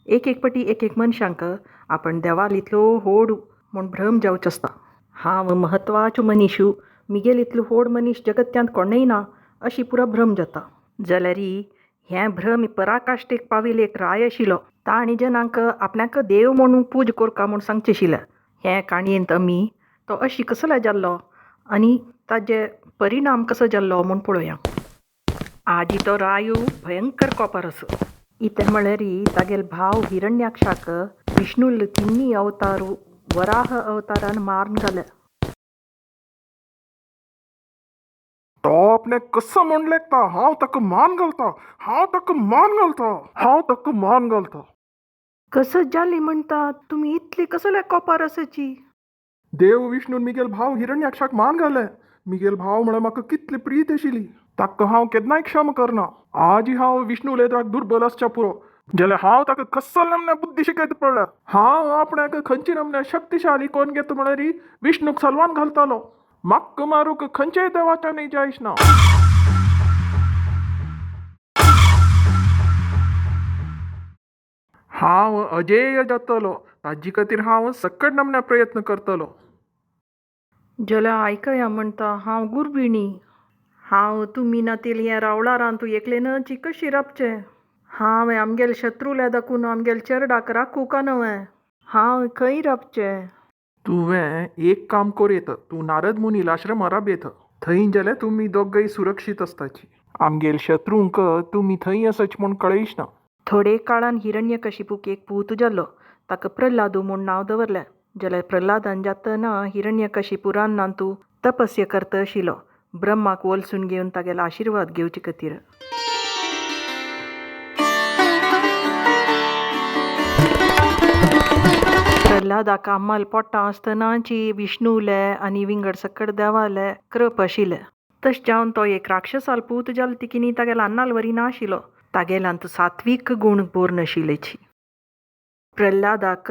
एक एक पटी एक एक मनशांक आपण देवाल इतलो होड म्हूण भ्रम जावचो आसता. हांव महत्वाचो मनीशू, मिगेल इतलो होड मनीस जगत्यांत कोणूय ना अशी पुरो भ्रम जाता. जाल्यारी हें भ्रम पराकाश्टेक पाविल्लो एक राय आशिल्लो. ताणें जनांक आपल्याक देव म्हणून पूज कोरका म्हूण सांगचें आशिल्लें. हे काणयेंत आमी तो अशी कसलो जाल्लो आनी ताजे परिणाम कसो जाल्लो म्हूण पळोवया. आजी तो रायू भयंकर कोपार आसो. इतें म्हळ्यारी तागेल भाव हिरण्याक्षाक विष्णुल तिन्नी अवतार वराह अवतारान मारून घाले. तो आपण्याक कसो म्हूण लेखता, हांव ताका मान घालता, हांव ताका मान घालता, हांव ताका मान घालता. कसो जाली म्हणटा तुमी इतली कसले कोपार आसाची? देव विष्णून मिगेल भाव हिरण्याक्षाक मान घाले. मिगेल भाव म्हळ्यार म्हाका कितली प्रीत आशिल्ली, ताका हांव केन्नाय क्षमा करना. आजी हांव विष्णू लेद्राक दुर्बल आसच्या पुरो, जाल्यार हांव ताका कस्सल नमन्या बुद्धी शिकयता पडल्या. हांव आपणाक खंयची नमन्या शक्तिशाली कोण घेता म्हळ्यार विष्णूक सलवान घालतालो. म्हाका मारूंक खंयच्याय देवाच्यानय जायच ना. हांव अजेय जातलो, ताजे खातीर हांव सकट नमन्या प्रयत्न करतलो. जाल्यार आयकया म्हणटा, हांव गुरबिणी, हांव तुमी नातील हें रावळारान तूं एकलेनची कशी राबचें? हांव आमगेल शत्रूल्या दाखून आमगेल चेरडाक राखूंक न्हय, हांव खंय राबचें? तुवें एक काम कोर येत, तूं नारद मुनील आश्रमा राबयत, थंय जाल्यार तुमी दोगय सुरक्षीत आसताची. आमगेल शत्रूंक तुमी थंय आसाच म्हूण कळयच ना. थोडे काळान हिरण्यकशिपूक एक पूत जालो. ताका प्रल्हादू म्हूण नांव दवरलें. जाल्यार प्रल्हादान जातना हिरण्यकशिपू रानांतू तपस्या करता आशिल्लो, ब्रह्माक वलसून घेवन तागेलो आशिर्वाद घेवचे खातीर. प्रल्हादाक आम्माल पोटां आसतनाची विष्णुले आनी विंगड सकड देवाले कृप आशिल्लें. तशें जावन तो एक राक्षसाल पूत जालो तिकिनी तागेलो अन्नाल वरी नाशिल्लो. तागेल्यांत सात्वीक गूण भरून नाशिल्लेची. प्रल्हादाक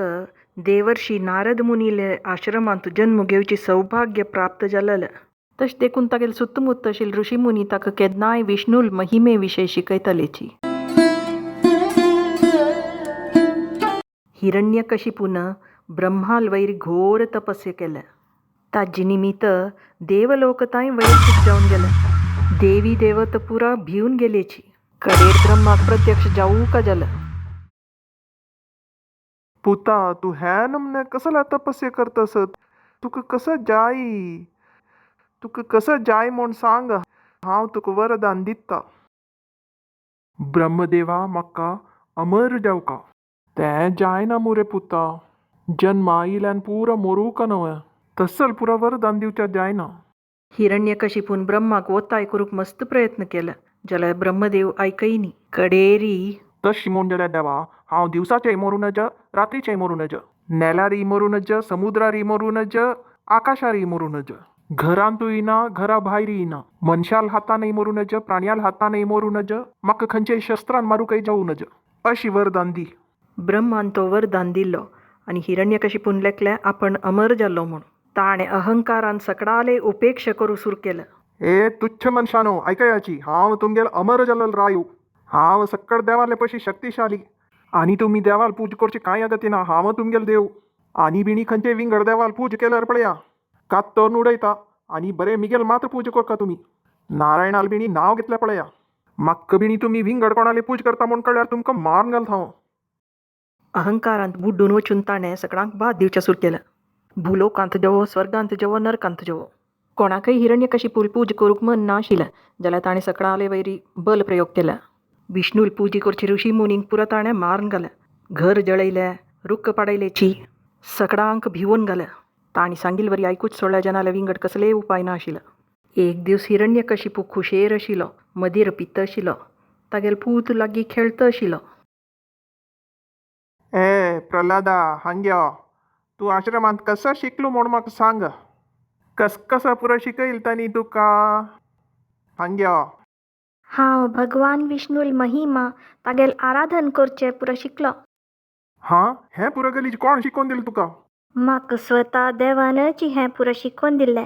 देवर्षी नारद मुनीले आश्रमांत जन्म घेवची सौभाग्य प्राप्त जालेलें. तशें देखून तागेल सुतमुत्त आशिल्ले ऋषी मुनी ताका केन्नाय विष्णुल महिमे विशय शिकयतालेची. हिरण्यकशिपून ब्रह्माल वयर घोर तपस्या केलें. ताजे निमित्त देवलोकताय वयर जावन गेले. देवी देवत पुरा भिवन गेलेची. कडेर ब्रह्माक प्रत्यक्ष जावूंक जालें. पुता, तूं ह्या नमन्या कसल्या तपस्या करतस? तुका कसो जाय, तुका कसो जाय म्हूण सांग, हांव तुका वरदान दिता. ब्रह्मदेवा, म्हाका अमर जावका. तें जायना मुरे पुता, जन्मा आयिल्ल्यान पुरो मोरूंक न्हय, तसल पुरो वरदान दिवच्या जायना. हिरण्यकशिपून ब्रह्माक ओताय करूंक मस्त प्रयत्न केले, जाल्यार ब्रह्मदेव आयकय न्ही. कडेरी तशी म्हूण जाल्यार देवा, हांव दिवसाचेय मरूं नज, रातीचेय मरूं नज, नेल्यारय मरूं नज, समुद्रारय मरूं नज, आकाशारय मरूं नज, घरांतूय ना, घरा भायरय ना, मनशाल हातानय मरूं नज, प्राणयाल हातानय मरूं नज, म्हाका खंयच्याय शस्त्रान मारूंकय जावं नज, अशी वरदान दी. ब्रह्मान तो वरदान दिल्लो आनी हिरण्यकशिपून लेखलें आपण अमर जाल्लो म्हूण. ताणें अहंकारान सकडाले उपेक्षा करूंक सुरू केलें. ए तुच्छ मनशानो, आयकयाची, हांव तुमगेल अमर जाल्लो रायू. हांव सक्कड देवाले पशी शक्तिशाली आनी तुमी देवाल पूज करची कांय अगती ना. हांव तुमगेल देव. आनी बिणी खंयचे विंगड देवाल पूज केल्यार पळया, कात्तोन उडयता. आनी बरें मिगेल मात्र पूज करका तुमी. नारायणाल बिणी नांव घेतल्या पळया, म्हाका बिणी तुमी विंगड कोणाले पूज करता म्हूण कळ्ळ्यार तुमकां मारून घालता हांव. अहंकारांत बुड्डून वचून ताणें सगळ्यांक बाद दिवचें सुरू केलें. भुलोकांत जेवो, स्वर्गांत जेवो, नरकांत जेवो, कोणाकय हिरण्यकशिपूल पूज करूंक मन नाशिल्लें, जाल्यार ताणें सकडाले वयरी बल प्रयोग केले. विष्णुल पूजी करची ऋषी मुनींक पुरो ताणें मारून घालें. घर जळयलें, रुख पाडयलेची, सकडांक भिवून घालें. ताणें सांगिल्ले वरी आयकूच सोडल्या जनाले विंगड कसलेय उपाय नाशिल्ले. एक दीस हिरण्यकशिपू खुशेर आशिल्लो, मदीर पित्त आशिल्लो, तागेलो पूत लागीं खेळत आशिल्लो. ए प्रल्हादा, हांग यो. तूं आश्रमांत कसो शिकलो म्हूण म्हाका सांग. कस कसा पुरो शिकयल तांणी तुका? हांग यो. हांव भगवान विष्णुल महिमा तागेल आराधन करचें पुरो शिकलो. हां, हें पुरो गलीज कोण शिकोवन दिलें तुका? म्हाका स्वता देवानच हें पुरो शिकोवन दिल्लें.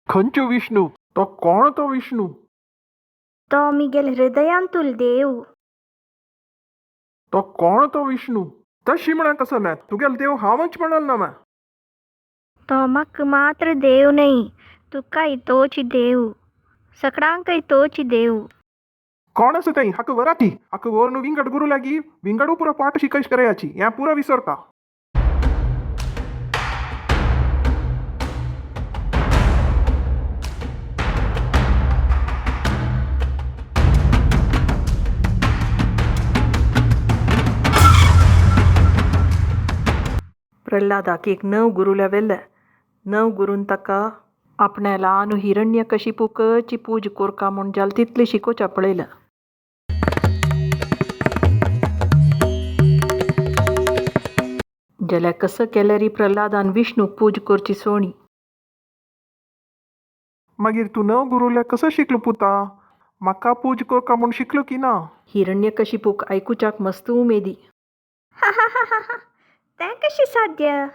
खंयचो विष्णू? तो कोण तो विष्णू? तो मिगेल हृदयांतुल देव. तो कोण तो विष्णू? तशी म्हणा कसं तुगेल देव हांवच म्हणल ना. तो म्हाका मात्र देव न्हय, तुकाय तोच देव, सकडांकय तोच देव. कोण आसा तें? हाका वराती हाका व्हरून विंगड गुरू लागी विंगडू पुरो पाठ शिकयश करायाची हें पुरो विसरता. प्रल्हादाक एक नव गुरूल्या वेल्ले. नव गुरून ताका आपण्याला ल्हान हिरण्यकशिपूकची पूज कोरका म्हूण जाल तितली शिकोवच्या पळयलें. जाल्यार कसं केल्यारी प्रल्हादान विष्णूक पूज करची सोणी. मागीर तूं नव गुरूल्या कसो शिकलो पुता? म्हाका पूज कोरका म्हूण शिकलो की ना? हिरण्यकशिपूक आयकुच्याक मस्त उमेदी. तें कशें साध्य?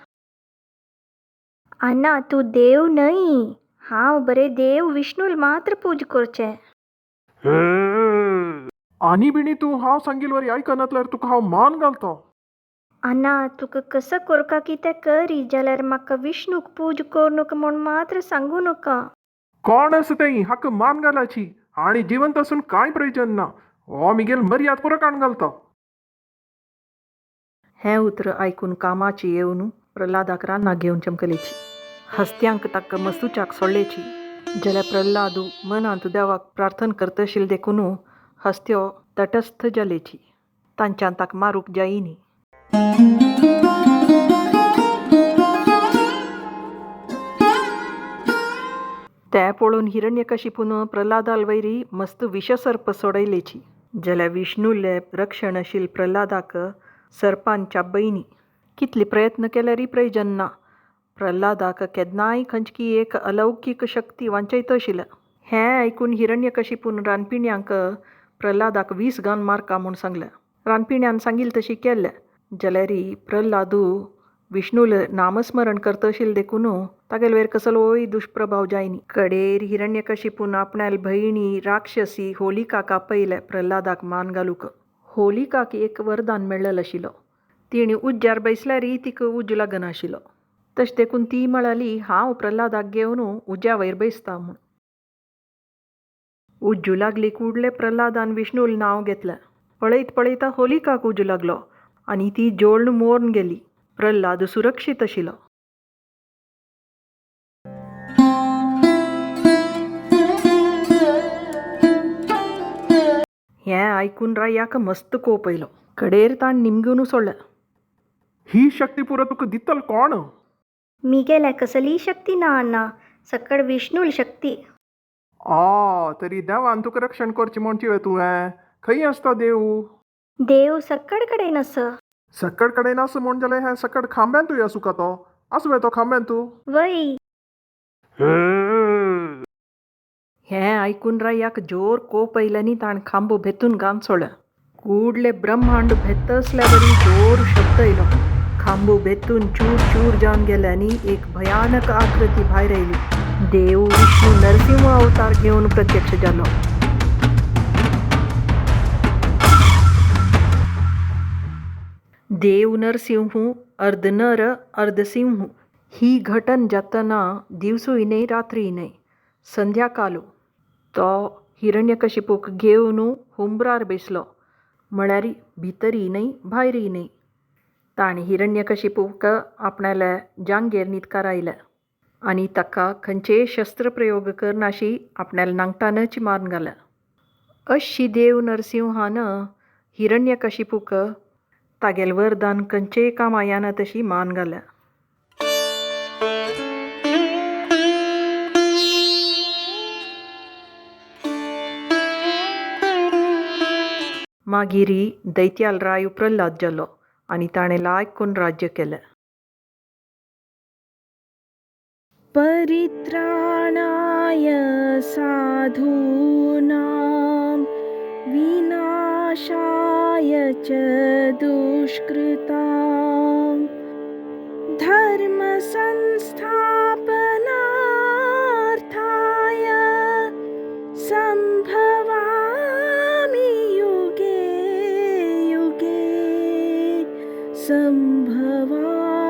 आना तूं देव न्हय, हांव बरें देव विष्णूल मात्र पूज करचें. आनी बिणी तूं हांव सांगील वरी आयकनातल्यार तुका हांव मान घालतो. आना तुका कसो कोरका की तें करी, जाल्यार म्हाका विष्णूक पूज करूं म्हूण मात्र सांगू नाका. कोण आसा तें हाका मान घालाची आनी जिवंत आसून कांय प्रयोजन ना. हो मिगेल मर्याद पुरो काण घालतो. हें उतर आयकून कामाची येवन प्रल्हादाक रान्नाक घेवन चमकलेची. हस्त्यांक ताका मस्तुच्याक सोडलेची. जाल्यार प्रल्हादू मनांत देवाक प्रार्थना करतशील देखून हस्त्यो तटस्थ जालेची. तांच्यान ताका मारूंक जायनी. ते पळोवन हिरण्यकशिपून प्रल्हादाल वैरी मस्त विषसर्प सोडयलेची. जाल्यार विष्णूले रक्षणशील प्रल्हादाक सर्पांच्या बयनी. कितले प्रयत्न केल्यारय प्रयोजन ना. प्रल्हादाक केन्नाय खंयची एक अलौकीक शक्ती वांचयतशिल. हें आयकून हिरण्यकशिपून रानपिण्यांक प्रल्हादाक 20 घान मारका म्हूण सांगलें. रानपिण्यान सांगील तशी केलें. जाल्यार प्रल्हादू विष्णूल नामस्मरण करतशील देखून तागेले वयर कसलोय दुष्प्रभाव जायनी. कडेर हिरण्यकशिपून आपणाले भयणी राक्षसी होलिकाक आपयलें प्रल्हादाक मान घालूंक. होलिकाक एक वरदान मेळ्ळेलें आशिल्लो. तिणें उज्यार बैसल्यार तिका उज्जो लागनाशिल्लो. तशें देखून ती म्हळाली हांव प्रल्हादाक घेवन उज्या वयर बैसता म्हूण. उज्जू लागली कुडले प्रल्हादान विष्णूल नांव घेतलें. पळयत पळयता होलिकाक उजो लागलो आनी ती जोळ्ण मोर्न गेली. प्रल्हाद सुरक्षीत आशिल्लो. हें आयकून रायाक मस्त कोप आयलो. कडेर ताण निमगून सोडलें. ही शक्ती पुरो तुका दितल कोण? मिगेल्या कसलीय शक्ती ना आना, सकळ विष्णूल शक्ती. आ तरी देवान तुका रक्षण करचें म्हणची वे तुवें? खंय आसता देव? देव सकळ कडेन आसा. सकड कडेन आसा म्हूण जाल्यार हें सकड खांब्यांतूय आसूं का तो? आसूं वे तो खांब्यांतू? वय. हें आयकून रायाक जोर कोप आयलो आनी ताणें खांबो भेतून घान सोडलें. कूडले ब्रह्मांड भेत्तसल्या वरी जोर शब्द आयलो. खांबो भेतून चूर चूर जावन गेले आनी एक भयानक आकृती भायर आयली. देव विष्णू नरसिंह अवतार घेवन प्रत्यक्ष जालो. देव नरसिंह अर्ध नर अर्ध सिंह. ही घटन जातना दिवसूय न्हय रात्रीय न्हय, संध्याकालू. तो हिरण्यकशिपूक घेवन हुंबरार बेसलो, म्हळ्यार भितरीय न्हय भायरीय न्हय. ताणें हिरण्यकशिपूक आपणाल्या जांगेर न्हिदकारायलें आनी ताका खंयचेय शस्त्रप्रयोग करनाशी आपणाल्या नांगटानच मारून घालें. अशी देव नरसिंहान हिरण्यकशिपूक तागेलें वरदान खंयचेय कामा येना तशी मान घाल्या. मागीर दैत्याल राय प्रल्हाद जालो आनी ताणें लायक करून राज्य केलें. परित्राणाय साधूनां विनाशाय च दुष्कृतां धर्म संस्थापनार्थाय संभवामि युगे युगे. संभवा.